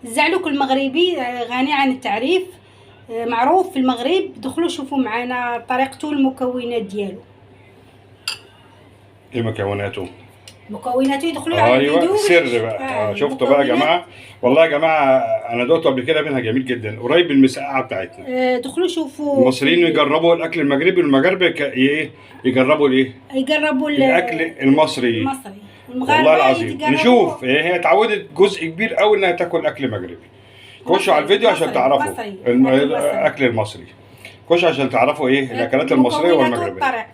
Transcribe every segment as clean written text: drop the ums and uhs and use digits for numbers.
الزعلوك المغربي غني عن التعريف، معروف في المغرب. دخلوا شوفوا معنا طريقته والمكونات ديالو. ايه مكوناته؟ مكوناته يدخلوا على ايوه الفيديو. سر بقى. شفتوا بقى يا جماعة؟ والله يا جماعة انا دقته قبل كده منها، جميل جدا، قريب من المسقعه بتاعتنا. دخلوا شوفوا المصريين يجربوا الاكل المغربي، والمغاربة ايه يجربوا الايه؟ يجربوا الاكل المصري. والله العظيم نشوف. هي اتعودت جزء كبير قوي انها تاكل اكل مغربي. خشوا على الفيديو عشان تعرفوا الاكل المصري. خشوا عشان تعرفوا ايه الاكلات المصرية والمغربيه.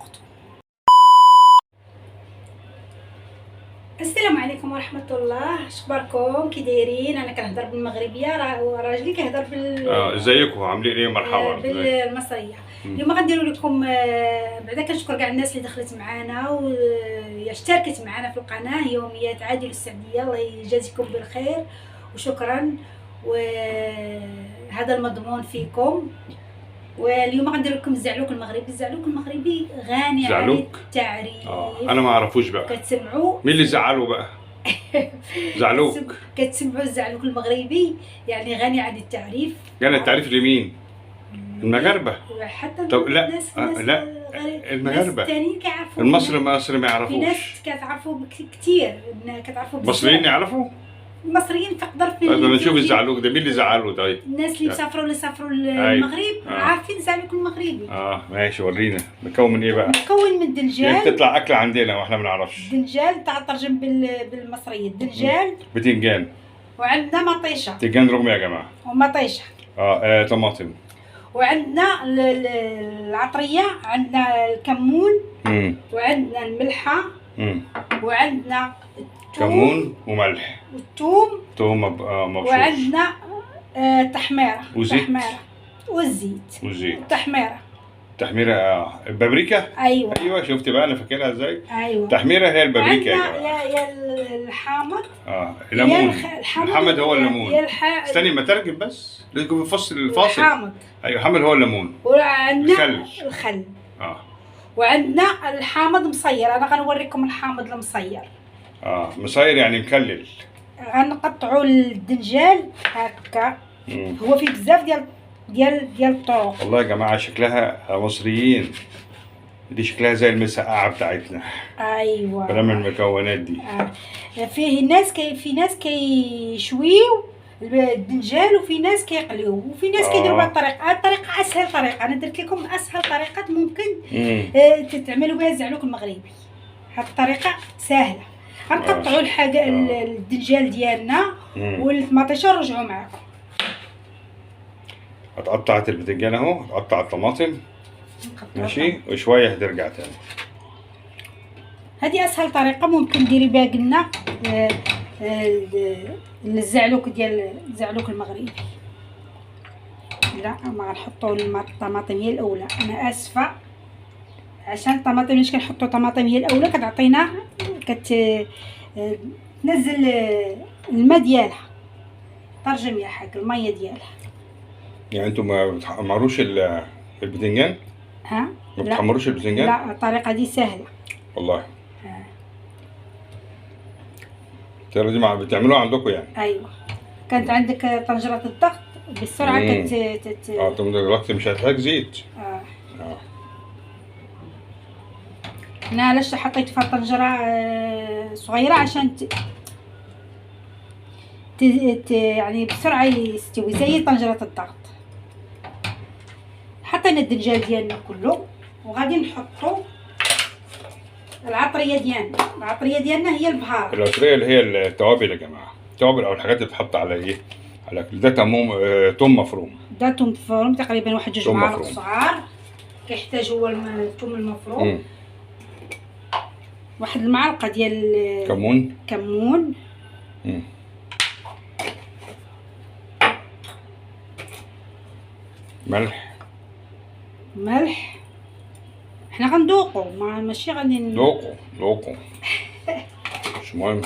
السلام عليكم ورحمة الله، اخباركم كي دايرين؟ انا كنهضر بالمغربيه وراجلي كيهضر بال ازيكم عاملين ايه؟ مرحبا بالمصريه. اليوم غنديروا لكم بعدا كنشكر كاع الناس اللي دخلت معنا واشتركت معنا في القناة يوميات عادل السعديه، الله يجازيكم بالخير وشكرا، وهذا المضمون فيكم. واليوم غندير لكم الزعلوك المغربي. الزعلوك المغربي غني عن التعريف. انا ما اعرفوش بقى. كتسمعوا مين اللي زعله بقى؟ زعلوك. كتسمعوا الزعلوك المغربي يعني غني عن التعريف. غني عن التعريف لمين؟ المغاربة. حتى طب لا الناس لا المغاربة الثانيين كيعرفوا، المصري مصري ما يعرفوش. في ناس كتعرفوا كثير، كتعرفوا بزاف. المصريين يعرفوا؟ المصريين تقدر في. طيب نشوف الزعلوك ده مين اللي زعله؟ طيب الناس اللي سافروا المغرب عارفين الزعلوك المغربي. ماشي، ورينا مكون من ايه بقى؟ مكون من الدنجال. يعني تطلع اكله عندنا واحنا ما نعرفش. الدنجال تاع ترجم بالمصريه الدنجال. بتنجان. وعندنا مطيشه. بتنجان رومي يا جماعة. ومطيشه. طماطم. وعندنا العطريه، عندنا الكمون، وعندنا الملحة، وعندنا كمون وملح والثوم، ثوم مبشور، وعندنا تحميره وزيت، تحميره والزيت، تحميره تحميره البابريكا. ايوه ايوه، شفت بقى انا فاكرها ازاي؟ ايوه، تحميره هي البابريكا. يا الحامض، الليمون. الحامض هو الليمون. استني ما ترجم بس، لازم الفصل الفاصل. الحامض، ايوه الحامض هو الليمون. وعندنا الخل. وعندنا الحامض مصير. انا غنوريكم الحامض المصير. مصير يعني مكلل. غنقطعوا الدنجال هكا. هو فيه بزاف ديال ديال ديال الطرق. والله يا جماعة شكلها مصريين، دي شكلها زي المسقعه بتاعتنا. ايوه، كلام المكونات دي. فيه ناس في ناس كيشويو الدنجال، وفي ناس كيقليوه، وفي ناس كيديروا بهذه الطريقة. الطريقة اسهل طريقه، انا درت لكم اسهل طريقه ممكن تعملوا بها الزعلوك المغربي. هذه الطريقة سهلة. غنقطعوا الحاجة الدنجال ديالنا والطماطيشه ونرجعوا معكم. هتقطعت البتنجان اهو، هتقطع الطماطم ماشي، وشوية هترجع تاني. هذه اسهل طريقه ممكن ديري بها قلنا الزعلوك ديال الزعلوك المغربي. لا ما غنحطوا الطماطم هي الاولى، انا اسفه، عشان الطماطم ملي كنحطوا طماطم هي الاولى كتعطينا كتنزل الماء ديالها. ترجم يا حاج المية ديالها. يعني انتم ما بتحمروش البتنجان؟ ها؟ ما بتحمروش البتنجان؟ لا، الطريقة دي سهلة والله. الطريقة دي بتعملوها عندكم يعني؟ ايوه، كانت عندك طنجره الضغط بسرعة كت طب دلوقتي مش هتحتاج زيت. انا علاش حطيت فيها طنجره صغيرة؟ عشان يعني بسرعة يستوي زي طنجره الضغط. حطينا الدنجال ديالنا كله، وغادي نحطو العطريه ديالنا. العطريه ديالنا هي البهارات. العطريه اللي هي التوابل يا جماعة، التوابل او الحاجات اللي بتتحط على ايه؟ على ده توم مفروم. ده توم مفروم تقريبا واحد 2 معالق صغار، كيحتاج هو التوم المفروم. واحد المعلقة ديال كمون. ملح. ملح. حنا غندوقو، ماشي غادي دوقو مش مهم،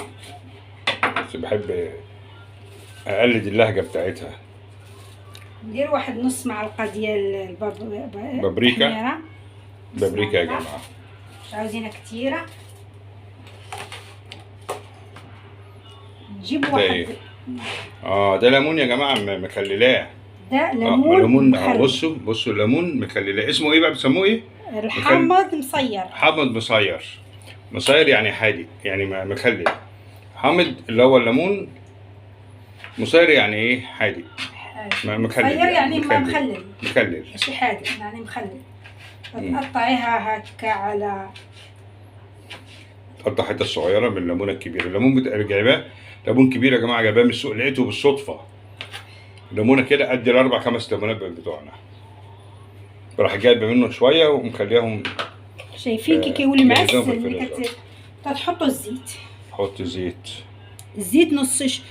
بس بحب اقلد اللهجة بتاعتها. ندير واحد نص معلقه ديال بابريكا. بابريكا يا جماعة، مش عاوزينها كثيرة. نجيب واحد ده ليمون يا جماعة مخللاه. ده ليمون، ليمون. بصوا بصوا الليمون مخللاه، اسمه ايه بقى؟ بيسموه ايه؟ الحامض مصير. حامض مصير. مصير يعني حادق، يعني مخلل. حامض اللي هو الليمون، مصير يعني ايه؟ حادق. مخلل مصير يعني مخلل. مخلل ماشي حادق يعني مخلل. تقطعيها هكا على، تقطع حتة صغيرة من الليمونه الكبيرة. الليمون جايباه ليمون كبير يا جماعة، جايباه من السوق، لقيته بالصدفة. ليمونه كده قد الاربع خمس ليمونات بتوعنا. راح جايبه منه شوية ومخليهم. شايفين كي كيولي معسل ملي كتحطوا الزيت. حط زيت. الزيت نص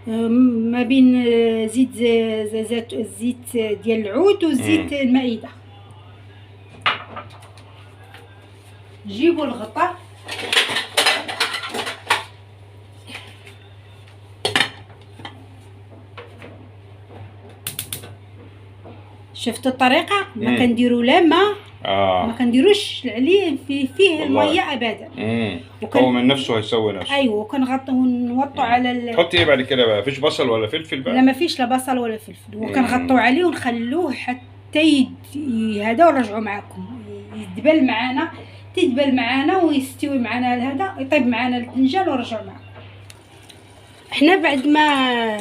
ما بين زيت الزيت ديال العود والزيت المائدة. جيبوا الغطاء. شفتوا الطريقة؟ ما كنديروا لا ما ما كنديروش عليه فيه المية ابدا. هو من نفسه هيسوي نفسه. ايوه، وكنغطوا ونوطوا على تحطي ايه بعد كده بقى؟ مفيش بصل ولا فلفل بقى؟ لا، ما فيش لا بصل ولا فلفل، وكنغطوا عليه ونخلوه حتى هذا، ونرجعوا معكم يدبل معانا، تدبل معانا ويستوي معانا هذا، يطيب معانا الدنجال، ونرجعوا معكم. حنا بعد ما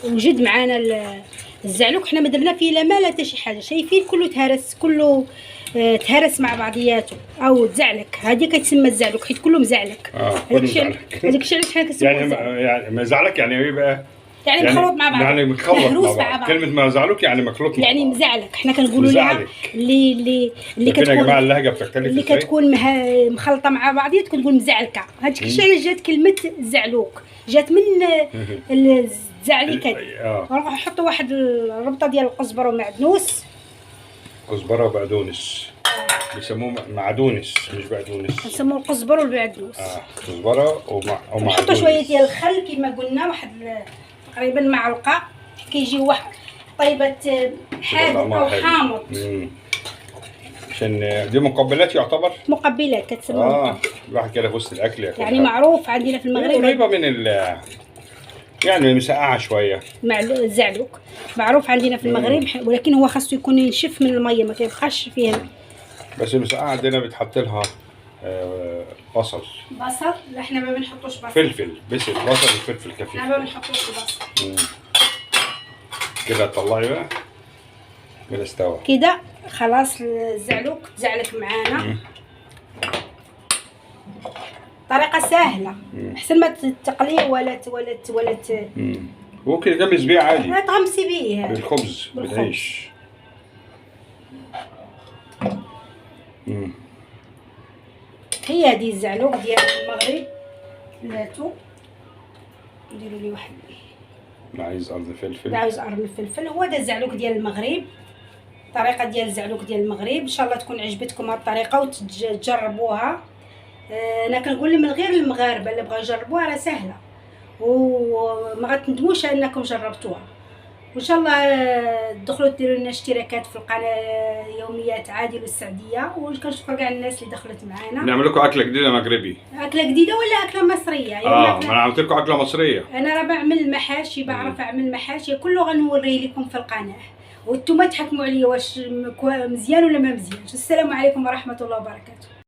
وجد معانا الزعلوك، حنا ما درنا فيه لا ما لا حتى شي حاجة. شايفين كله تهرس، كله تهرس مع بعضياته او تزعلك. هذه كتسمى الزعلوك حيت كله مزعلك. كله مزعلك. هذاك الشيء علاش حنا كنسميوه يعني مزعلك يعني ايه بقى؟ يعني مخلوط مع بعض، يعني مخلوط مع بعض. كلمة مزعلوك يعني مخلوط مع يعني مزعلك. حنا كنقولوا لها اللي اللي اللي كتكون يا جماعة اللهجة بتختلف، اللي كتكون مخلطه مع بعضيات كنقول مزعلكه. هذاك الشيء علاش جات كلمة زعلوك، جات من الزعليكه. نروحوا نحطوا واحد الربطه ديال القزبر ومعدنوس. كزبره وبقدونس، بيسموه معدونس مش بقدونس، نسموه القزبر والبعدونس. كزبره ومعدونس. نحطوا شوية ديال الخل كما قلنا، واحد تقريبا معلقه، كيجي واحد طيبة حادق او حامض. عشان دي مقبلات، يعتبر مقبلات كتسمى. الواحد كده في وسط الاكل ياكل، يعني معروف عندنا في المغرب، قريبه من يعني مسقعه شوية مع الزعلوك، معروف عندنا في المغرب، ولكن هو خاصو يكون ينشف من المية، ما كيبقاش فيه. بس المسقعه عندنا بتحط لها بصل. بصل؟ لا، احنا ما بنحطوش بصل. فلفل بس، بصل وفلفل كثير. احنا ما بنحطوش بصل. كده طلعي بقى كده استوى كده خلاص. الزعلوك تزعلك معانا. طريقه سهلة، احسن ما تقليه ولا ولا ولا ممكن تغمس بيه عادي. تغمسي بيه بالخبز، بالعيش. هي هذه الزعلوك ديال المغرب. لاتو نديروا ليه واحد، لا عايز قرن فلفل، لا عايز قرن الفلفل. هو هذا الزعلوك ديال المغرب، الطريقة ديال الزعلوك ديال المغرب. ان شاء الله تكون عجبتكم هذه الطريقة وتجربوها. انا كنقول من غير المغاربة اللي بغاو يجربوها راه سهلة وما غتندموش انكم جربتوها. وان شاء الله تدخلوا ديروا لنا اشتراكات في القناة يوميات عادل والسعديه، وكنشكر كاع الناس اللي دخلت معنا. نعمل لكم اكله جديدة مغربي، اكله جديدة ولا اكله مصرية؟ يعني ما انا عملت لكم اكله مصرية. انا راه بعمل محاشي، بعرف اعمل محاشي، كله غنوريه لكم في القناة، وانتم تحكموا عليا واش مزيان ولا ما مزيانش. السلام عليكم ورحمة الله وبركاته.